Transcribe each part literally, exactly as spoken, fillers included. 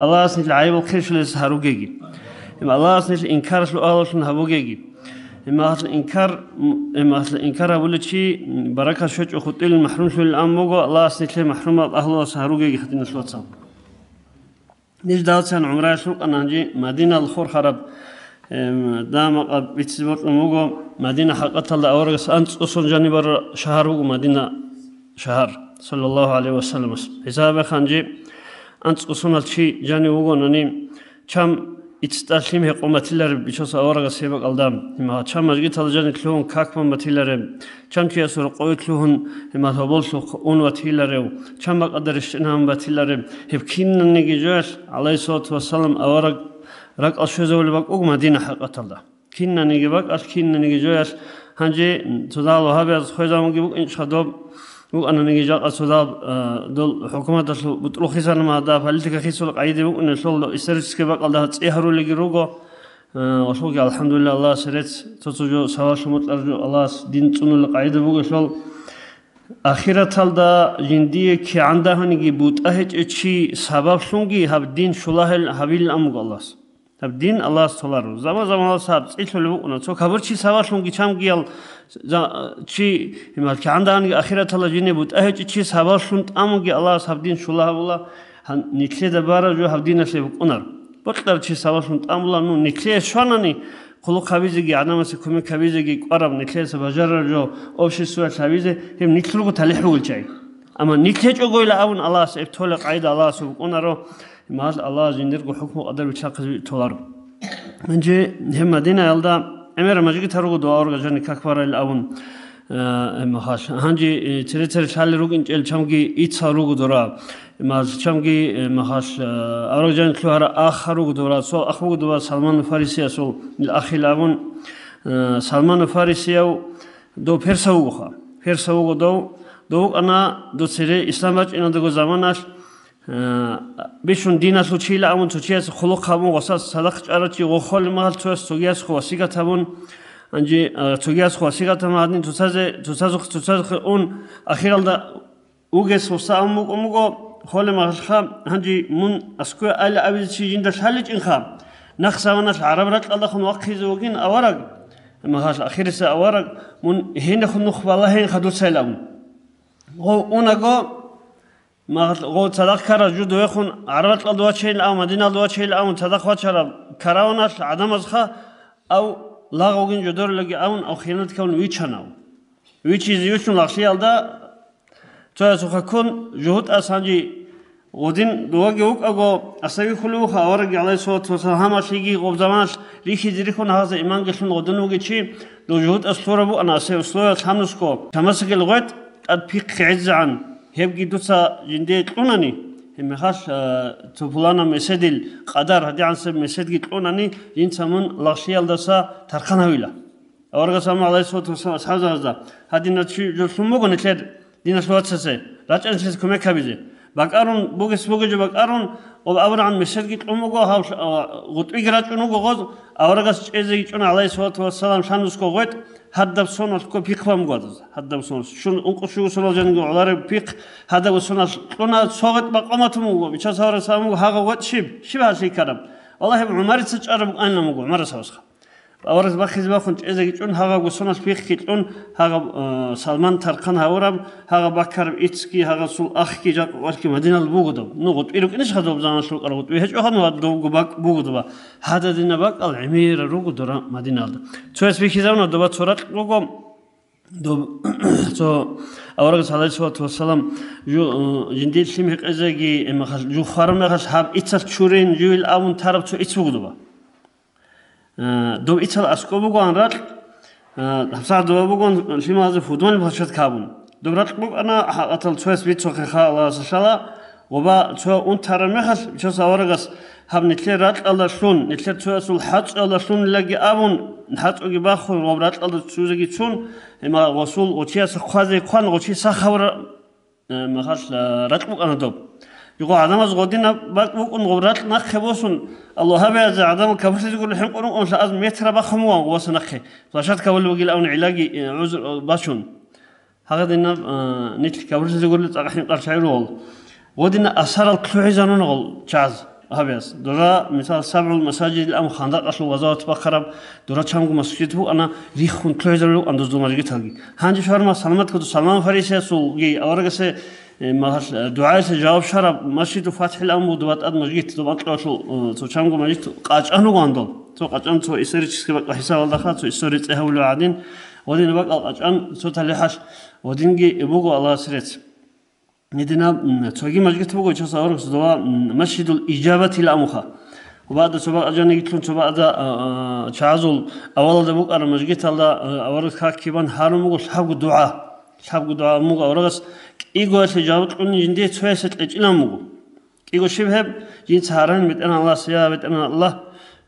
Аллагьас нилъ гӀайибал хирщулес гьаругеги. Им Аллагьас нилъ инкаралъул агьлулъун гьабугеги. Имагьлъ инкар, имагьлъ инкар гьабулев чи баракат щвечӀо хутӀилин махрумлъулин ан буго, Аллагьас нилъе махрумал агьлулас гьаругеги, хатиналъ вацал. Ниж далцан гӀумраялъ рукӀана гьанжи Мадинал хурхараб, эм, дамакъа бицизе бокьун буго. Мадина хӀакъаталда аварагас анцӀго сон жаниб бараб шагьар буго Мадина шагьар, саллаллагьу гӀалайгьи вассаламас. ХӀисабе ханжи анцӀго сонал чи жанив вугонани, чам иццӀа лъим гьекъон батилареб бичасул аварагас гьеб бакӀалда, гьимагьа чам мажгиталда жанив лъугьун как бан батилареб, чам чиясул рокъове лъугьун, гьимал гьоболлъухъ ун ватиларев, чам бакӀалда рещтӀинабун батилареб, гьеб кинаниги жоялъ, гӀалайгьиссалату вассалам, авараг ракӀал щвезавулеб бакӀ буго Мадина хӀакъаталда. Кинаниги бакӀалъ, кинаниги жоялъ. Гьанже цодагьал вагьабияз хвезабунги букӀинчӀха доб, букӀананиги жакъа цодагьал, а, дол хӀукуматалъул бутӀрул хисанамада политика хисул къайиде букӀунелъул исторический бакӀалда цӀи гьарулеги руго. Э, гъолъулги, алхӀамдулиллагь, Аллагьасе рецц, цо-цо жо савалъун бутӀараб жо Аллагьас дин цӀунулел къагӀида бугелъул, ахираталда жиндие кигӀан дагьаниги бутӀа гьечӀев чи сабаблъунги гьаб дин щулагьил гьабилилан буго Аллагьас. Гьаб дин Аллагьас толаро. Заман-заманалъ гьаб цӀилъулеб букӀуна. Цо кабурчи сабаблъунги чамгиял за-, чи, гьимал кигӀан дагьаниги ахираталда жиндие бутӀа гьечӀев чи сабаблъун тӀамунги Аллагьас гьаб дин щула гьабула, гьан-, нилъеда бараб жо гьаб диналъе букӀунар. Бокьарав чи сабаблъун тӀамула, ну, нилъее щванани, хъулухъ гьабизеги, гӀадамасе кумек гьабизеги кӀвараб, нилъеца бажарараб жо обществоялъ гьабизе, гьеб нилъ руго талихӀ бугел чагӀи. Амма нилъ гьечӀогойила абун Аллагьас гьеб толеб къагӀида Аллагьасул букӀунаро, гьеб мехалъ Аллагьас жиндирго хӀукму-къадар вилълъахъизе толаро. Гьанже гьеб Мадинаялда гӀемераб мажгитал руго дова аварагас жанив как барайилан абун, э, гьеб мехалъ. Гьанже, э, цере-цере лъалел ругинчӀел чамги ицал руго дора. Мал чамги, э, махалъ, э, авараг жанив лъугьарал ах гьаруго дора, цо ах буго дова Салману Фарисиясул, ил ахил абун, э, Салману Фарисияв дов персав вугоха. Персав вуго дов, дов вукӀана дов цере ислам бачӀиналдаго заманалъ, э, бищун диналъул чийила абун цо чияс хъулухъ гьабун гъосас цадахъ чӀарав чи гъо холеб махалъ цояс цогиясухъ васигат гьабун, гьанже, э, цогиясухъ васигат гьабун гьадин цоцазе, цоцазухъ, цоцазухъе ун, ахиралда Угес гьуса ан букӀун буго, холеб махалъха, гьанже мун аскӀове айла абизе чи жинда лъаличӀинха, нахъ заманалъ гӀараб ракьалдахун вахъизе вугин авараг, махалъ ахирисеб авараг, мун гьенихун нух балагьейинха дуцайилан абун. Гъов унаго, махалъ гъов цадахъ ккарав жо довехун гӀараб ракьалда вачейилан абун, Мадиналда вачейилан абун цадахъ вачараб караваналъ гӀадамазха, ав лагъ вугин жо дорилаги абун, ав хиянат ккавун вичана. Вичизе вилълъун лагълъиялда, Цоясухъа ккун, жугьутӀас гьанже гъодин доваги вукӀаго, асаби хьулев вуха аварагги, гӀалайгьиссалату вассалам, гьамалъиги гъоб заманалъ рихьизе рихьун гьазда иманги лъун гъодин вугев чи, дов жугьутӀас лъураб букӀана асаби условиялъ гьанусго, тамасагил гъветӀ тӀад пихъ гӀезегӀан, гьебги дуца жинде кьунани, гьеб мехалъ, а, цо пуланаб меседил къадар, гьадигӀансаб меседги кьунани, жинца мун лагълъиялдаса тархъан гьавила. Аварагас амма, гӀалайгьиссалату вассалам, асхӀабзабазда: «Гьадинал чи жо лъун буго нилъер, диналъул вацасе, рачӀа нилъеца кумек гьабизе. БакӀарун, бугес бугеб жо бакӀарун, ва абурагӀан меседги кьун буго, гьав, а, гъутӀбиги рачӀун вуго гъоз, аварагас чӀезеги чӀун, гӀалайгьиссалату вассалам, лъандусго гъветӀ, гьадаб соналъго пихъ бан буго гьадаз, гьадаб соналъ. Щун ункъо щуго сонал жанги гӀолареб пихъ, гьадаб соналъ кьуна, цо гъветӀ бакъо матун буго, Бичасул аварагас абун буго: гьагъав гъветӀ щиб? Щиб гьалъие ккараб?» Валлагь, гьеб ГӀумарица чӀараб букӀанилан буго, ГӀумарас гьавасха. Аварагас бахъизе бахун чӀезеги чӀун, гьагъабго соналъ пихъги кьун, гьагъаб, э, Салман тархъан гьавураб, гьагъаб баккараб иццги, гьагъасул ахги жакъа къвалъги Мадиналда бугодаб. Ну, гъутӀби рукӀинищха доб заманалъ рукӀарал гъутӀби гьечӀоха, ну, добго бакӀ бугодоба. Гьададина бакӀал гӀемерал руго дора Мадиналда. Цояс бихьизабуна, доба цо ракь буго, доб-, цо аварагас, гӀалайгьиссалату вассалам, жу-, э, жиндир лъим гьекъезеги, э, махал-, жу хвараб мехалъ гьаб иццалъ чурин жугьил абун тараб цо ицц бугодоба. Э, доб иццал аскӀоб бугоан ракь, э, гьабсагӀат доба бугоан лъималазе футбольный площадка абун. Доб ракь букӀана, хӀакъатал цояс бицухъеха Аллагьасда лъала, гъоба цо унтараб мехалъ, Бичасул аварагас гьаб нилъер ракьалда лъун, нилъер цоясул хӀацӀуялда лъунилаги абун, хӀацӀуги бахун, гъоб ракьалда цузеги цун, гьеб мехалъ гъосул гъочияс хъвазе хъван, гъочи сах гьавураб Э, махалъ, э, ракь букӀана доб. Юго гӀадамаз гъодинаб бакӀ букӀун, гъоб ракь нахъе босун, Аллагь гьабиялъе гӀадамал капурлъизе гурони хӀинкъун рукӀуналъ аз метра бахъун буган гъоса нахъе. Площадка вали вугил авни гӀиллаги, э, гӀузр, э, бачун. Гьагъадинаб, э, нилъ капурлъизе гурони цӀакъ хӀинкъарчагӀи ругъал. Гъодина асарал лъугӀизануна гъол чаз. гьабиас. Дора, мисал, сабгӀул масажидил ам хандакъалъул гъазават бахъараб, дора чамго масжид букӀана, риххун лъугӀизарулел рукӀана дозул мажгиталги. Гьанже шарма Саламат кодо Салман Фарисиясулги аварагасе, э, магьал-, э, дугӀаялъе жаваб щвараб Масжиду ФатхӀил ам буго доба тӀад мажгит, доба анкьавалъул, э, цо чамго мажгит къачӀан ругоан дол. Цо къачӀан цо исторический бакӀ хӀисабалдаха, цо история цӀе гьавулев гӀадин, гъодин бакӀал къачӀан цо талихӀалъ, гъодинги буго Аллагьасе рецц. Гьединаб, м, цоги мажгит буго, чияс аварагас дова, м, Масжидул Ижабатил амуха. Ва баъда цо бакъа жанигилъун цо бакъа, а, а, чагӀазул авалалда букӀараб мажгиталда, а, аварагас как кибан гьарун буго лъабго дугӀа. Лъабго дугӀа буго аварагас кӀигоялъе жаваб кьунин жинде цоясе кьечӀилан буго. КӀиго щиб гьеб, жинца гьаран БетӀергьан Аллагьас, я БетӀергьан Аллагь,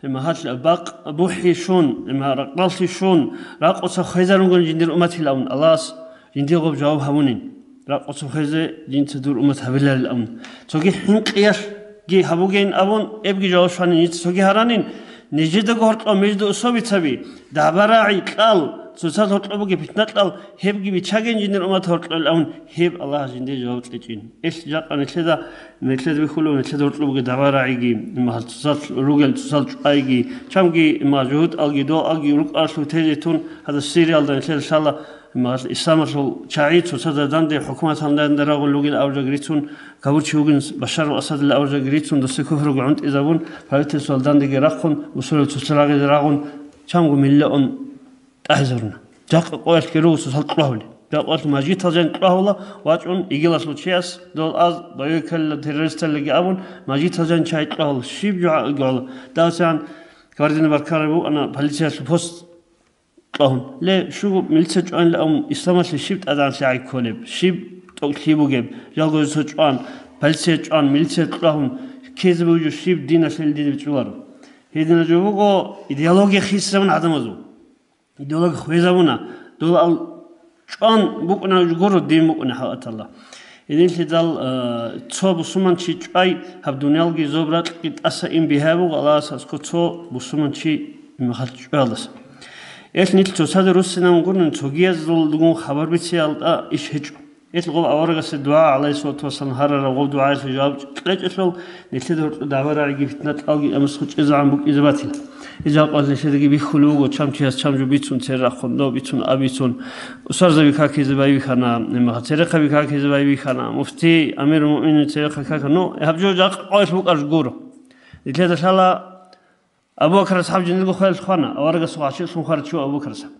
Гьеб магьал бакъ бухӀи щун, гьеб ракъалъи щун, ракъуца хвезарун гурин жиндир умматил абун, Аллагьас жиндир гъоб жаваб гьабунин. Ракъуца хвезе жинца дур уммат гьабиларил абун. Цоги хӀинкъиялъги гьабугейин абун, эбги жаваб щванин жинца цоги гьаранин, нижедаго гьоркьоб между усобицаби, дагӀба-рагӀи кьал, цоцаз гьоркьоб бугеб питна кьал, гьебги биччагейин жиндир уммат гьоркьоб абун, гьеб Аллагьас жиндие жаваб кьечӀин. Ил жакъа нилъеда, нилъеда бихьулев, нилъеда гьоркьоб бугеб дагӀба-рагӀиги, имма цоцал ругел, цоцал чӀвайги, чамги, имма жугьутӀалги, доалги рукӀаралъув тезе тун, гьадаб Сириялда нилъеда лъала, имма исламалъул чагӀи цоцазда данде, хӀукуматалда данде рагъун ругел авжаг рицун, кавурчи вугин Башарул Асадил авжаг рицун, досда куфруги гӀунтӀизабун, правительствоялда дандеги рахъун, усулел цоцал рагъизе рагъун, чамго миллион тӀагьизаруна. Жакъа къоялъги руго цоцал кьвагьули. Жакъа къоялъ мажгитал жан кьвагьула, вачӀун игилалъул чияс, дол аз боевикалила, террористалиги абун, мажгитал жан чай кьвагьула, щиб жугьа-, гьула. Дагьасан Кабардино-Балкария букӀана полициялъул пост кьвагьун. Ле, щуго милиция чӀванила абун, исламалъе щиб тӀадегӀанлъи гӀай кколеб, щиб тӀокӀлъи бугеб, жалго цо чӀван, полиция чӀван, милиция кьвагьун, ккезе бугеб жо щиб диналъе дида бичӀчӀуларо. Гьединаб жо буго идеология хисабун гӀадамазул. Идеологи хвезабуна, дол ал чӀван букӀунеб гуро, дин букӀунеб хӀакъаталла. Гьединлъидал, э, цо бусуманчи чӀвай, гьаб дуниялги зоб-ракьги тӀаса ин бигьа буго Аллагьас аскӀо цо бусуманчи мехалъ чӀваялдаса. Эл нилъ цоцазда руссинан гурин, цогиязулгун хабар бициялда иш гьечӀо. Ил гъоб аварагасе дугӀа, гӀалайгьиссалату вассалам, гьарараб гъоб дугӀаялъе жаваб кьечӀелъул, нилъеда гьоркьоб дагӀба-рагӀиги питна кьалги амасхъу чӀезегӀан букӀизе батила. Ил жакъа нилъедаги бихьулеб буго, чам чияс чам жо бицун, цере рахъун, дов бицун, аб бицун, усарзаби какизе байбихьана, церехъаби какизе байбихьана, муфтий, амирул муъминин церехъа какана. Ну, гьаб жо жакъа къоялъ букӀараб гуро. Нилъеда лъала Абу Бакр асхӀаб жиндирго хвелалъ хвана, аварагасул гӀашикълъун хварав чи ва Абу Бакр асхӀаб.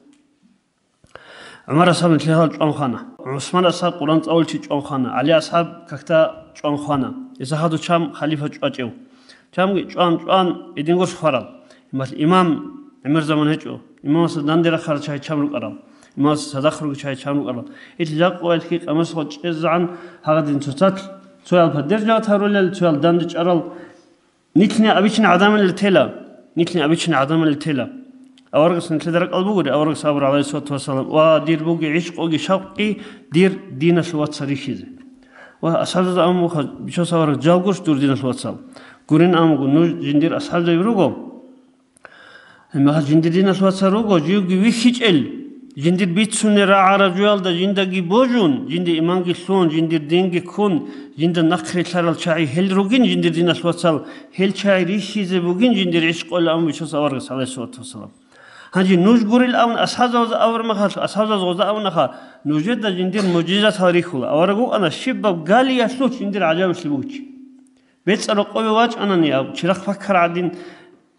ГӀумар асхӀаб нилъер гьал чӀван хвана. ГӀусман асхӀаб Къуръан цӀалулев чи чӀван хвана. ГӀали асхӀаб какда чӀван хвана. Гьесда хадув чам халифа чӀвачӀев. Чамги чӀван-чӀван гьедин гурс хварал. Имам, имам гӀемер заман гьечӀо. Имамасда данде рахъарал чагӀи чам рукӀарал. Имамасда цадахъ ругел чагӀи чам рукӀарал. Ил жакъа къоялъги къамасгъо чӀезегӀан гьагъадин цоцалъ, цоял поддерживать гьарулел, цоял данде чӀарал. Нилъни обычный гӀадамалил тела. Нилъни обычный гӀадамалил тела. Аварагас нилъеда ракӀал бугори, аварагас абура, гӀалайгьиссалату вассалам, «Ва дир буго гӀишкъуги шавкъги дир диналъул вацал рихьизе». Ва асхӀабзабазда абун буха, бичасул авараг, жал гурищ дур диналъул вацал? Гурин абун буго, нуж жиндир асхӀабзаби руго. Гьебмехалъ жиндир диналъул вацал руго, живги вихьичӀел, жиндир бицунел рагӀараб жоялда жиндаги божун, жинда иманги лъун, жиндир динги ккун, жинда нахърилълъарал чагӀи гьел ругин, жиндир диналъул вацал, гьел чагӀи рихьизе бугин жиндир гӀишкъуялда абун бичасул аварагас, гӀалайгьиссалату вассалам. Гьанже нуж гурел абун асхӀабзабаз абураб мехалъ, асхӀабзабаз гъозда абунаха, нужеда жиндир мугӀжизатал рихьула, авараг вукӀана щибаб галиялъулъ жиндир гӀажаиблъи бугичи. БецӀ рокъове вачӀанани аб, чирахъ баккараб гӀадин,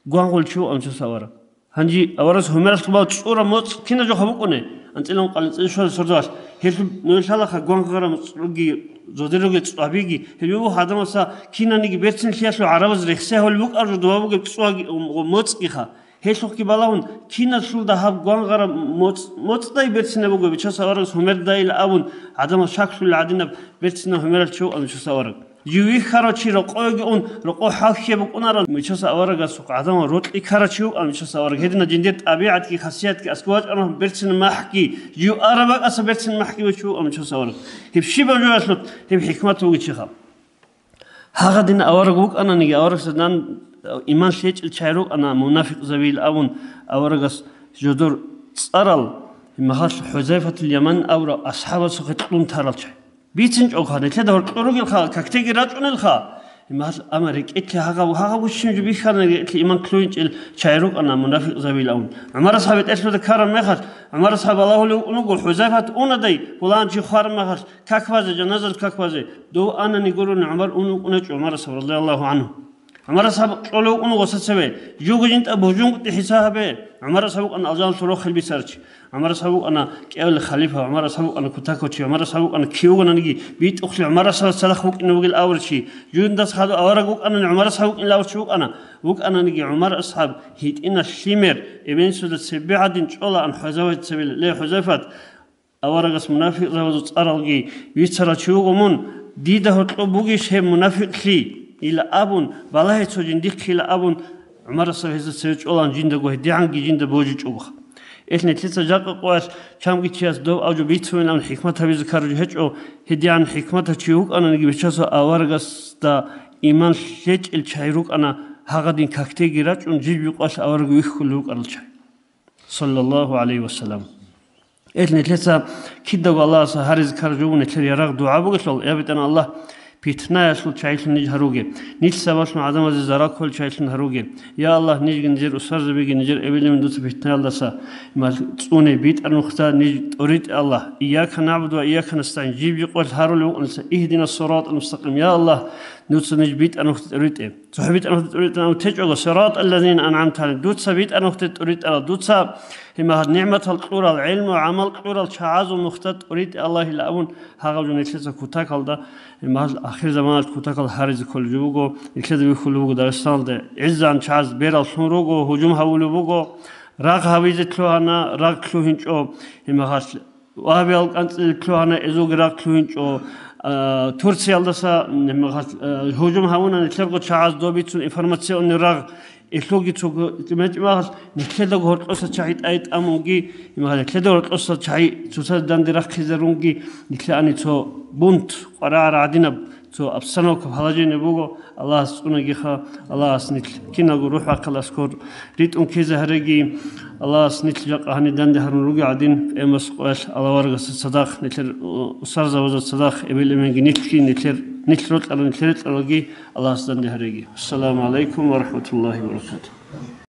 гвангъулев чи вукӀана бичасул авараг. Гьанже аварагас гьумералъ бал цӀураб моцӀ кинаб жоха букӀунеб? АнцӀила ункъабилеб цӀияб щвалеб сордоялъ. Гьелъул нужер лъалаха гвангъараб моцӀ руги, зодир ругел цӀвабиги, гьеб буго гӀадамаца кинаниги берцинлъиялъул гӀарабаз рехсей гьавулеб букӀараб жо доба бугеб цӀваги, м, моцӀгиха. Гьелъухъги балагьун, киналъулда гьаб гвангъараб моцӀ-, моцӀдай берцинаб буго, бичасул аварагас гьумердайила абун, гӀадамал щаклъулел гӀадинаб берцинаб гьумералъ чи вукӀана бичасул авараг. Жив вихьарав чи рокъовеги ун, рокъов хӀалхьияб букӀунарав, бичасул аварагасухъ гӀадамал рокьи ккарав чи вукӀана бичасул авараг. Гьединаб жиндир тӀабигӀатги, хасиятги, аскӀов вачӀарав берцинаб махӀги, жив араб бакӀаса берцинаб махӀги буго чи вукӀана бичасул авараг. Гьеб щибаб жоялъулъ гьеб хӀикмат бугечиха. Гьагъадин авараг вукӀананиги, аварагасда иман лъечӀел чагӀи рукӀана, мунафикъзабийил абун, аварагас жодор цӀарал, гьебмехалъ ХӀузайфатул Яман абурав асхӀабасухъе кьун тарал чагӀи. БицинчӀоха, нилъеда гьоркьор ругелха, какдеги рачӀунелха, Гьеб мехалъ, амма рекӀелъе гьагъав, гьагъав щиб жо бихьана, рекӀелъе иман лъугьинчӀел чагӀи рукӀана мунапикъзабил абун. ГӀумар асхӀаб гьетӀелъуда ккараб мехалъ, ГӀумар асхӀаб балагьулев вукӀунаго, ХӀузайфат унадай, пулан чи хвараб мехалъ, как базе, жаназал как базе, дов анани гурони ГӀумар ун вукӀуначӀо ГӀумар асхӀаб, радияллагьу гӀангьу. ГӀумар асхӀаб кьолев вукӀунаго сацеве, жого жинда божунгутӀи хӀисаб гьабе. ГӀумар асхӀаб вукӀана алжаналъул рохел бицарчи. ГӀумар асхӀаб вукӀана кӀиявил халифа, ГӀумар асхӀаб вукӀана кутакав чи, ГӀумар асхӀаб вукӀана кив вугонаниги битӀухълъи ГӀумар асхӀаб цадахъ вукӀине вугил аварчи. Жундас хадув авараг вукӀанани ГӀумар асхӀаб вукӀинилан аварчи вукӀана. ВукӀананиги ГӀумар асхӀаб гьитӀина лъимер, эбенисуда цебе гӀадин чӀолаан ХӀузайфат цебе, ле, ХӀузайфат, аварагас мунапикъзабазул цӀаралги бицарал чи вуго мун, дида гьоркьоб бугищ гьеб мунапикълъи? Ила абун, балагье цо жиндихъила абун, ГӀумар асхӀаб гьезда цеве чӀолаан жиндаго гьедигӀанги жинда божичӀого. Эл нилъеца жакъа къоялъ чамги чияс дов авжу бицунилан хӀикмат гьабизе ккараб жо гьечӀо, гьедигӀан хӀикматав чи вукӀананиги бечасо аварагасда иман лъечӀел чагӀи рукӀана, гьагъадин какдеги рачӀун жиб-жиб къоялъ авараг вихьулев вукӀарал чагӀи. Саллаллагьу гӀалайгьи ва саллам. Эл нилъеца кидаго Аллагьас гьаризе ккараб жо буго нилъер ярагъ дугӀа бугелъул, я БетӀергьан Аллагь, питнаялъул чагӀилъун ниж гьаруге, нилъ сабаблъун гӀадамазе зарал кколел чагӀилъун гьаруге. Я Аллагь, нижги нижер устарзабиги, нижер эбел-эмен дуца питнаялдаса ма-, цӀуне битӀараб нухда ниж тӀоритӀе, Аллагь. Ийяка нагӀбуду ва ийяка настагӀин, жиб-жиб къоялъ гьарулев вукӀаница, игьдинас сиратӀал мустакъим. Я Аллагь, дуца ниж битӀараб нухда тӀоритӀе. ЦохӀо битӀараб нухда тӀуритӀарав течӀого, сиратӀаллазина ан'амта гӀалайгьим, дуца битӀараб нухда тӀуритӀарал, дуца гьеб мехалъ нигӀматал кьурал, гӀелму-гӀамал кьурал чагӀазул нухда тӀуритӀе, Аллагьила абун, гьагъаб жо нилъеца кутакалда, гьеб мехалъ ахирзаманалъ кутакал гьаризе кколеб жо буго, нилъеда бихьулеб буго Дагъистаналда гӀезегӀан чагӀаз берал лъун руго, гьужум гьавулеб буго, рагъ гьавизе лъугьана, рагъ лъугьинчӀо, гьеб мехалъ Вагьабиял кӀанцӀизе лъугьана, эзулги рагъ лъугьинчӀо, а, Турциялдаса, м, гьа-, а, гьужум гьавуна, нилъерго чагӀаз добицун информационный рагъ, элъулги цо-, мечӀ-, мехалъ нилъедаго гьоркьоса чагӀи тӀай тӀамунги, гьа-, нилъедаго гьоркьоса чагӀи цоцазда данде рахъизарунги, нилъеани цо бунт къваригӀараб гӀадинаб цо обстановка, положение буго. Аллагьас цӀунагиха, Аллагьас нилъ киналго рухӀ-гӀакъал аскӀор ритӀун ккезе гьареги, Аллагьас нилъ жакъа гьаниб данде гьарун ругел гӀадин, къиямасеб къоялъ Аллагьасда цадахъ, нилъер, у, устарзабазда цадахъ, эбел-эменги нилъги, нилъер, нилъ рокьарал, нилъер рокьаралги Аллагьас данде гьареги. Ассаламу гӀалайкум ва рахӀматуллагьи ва баракатугь.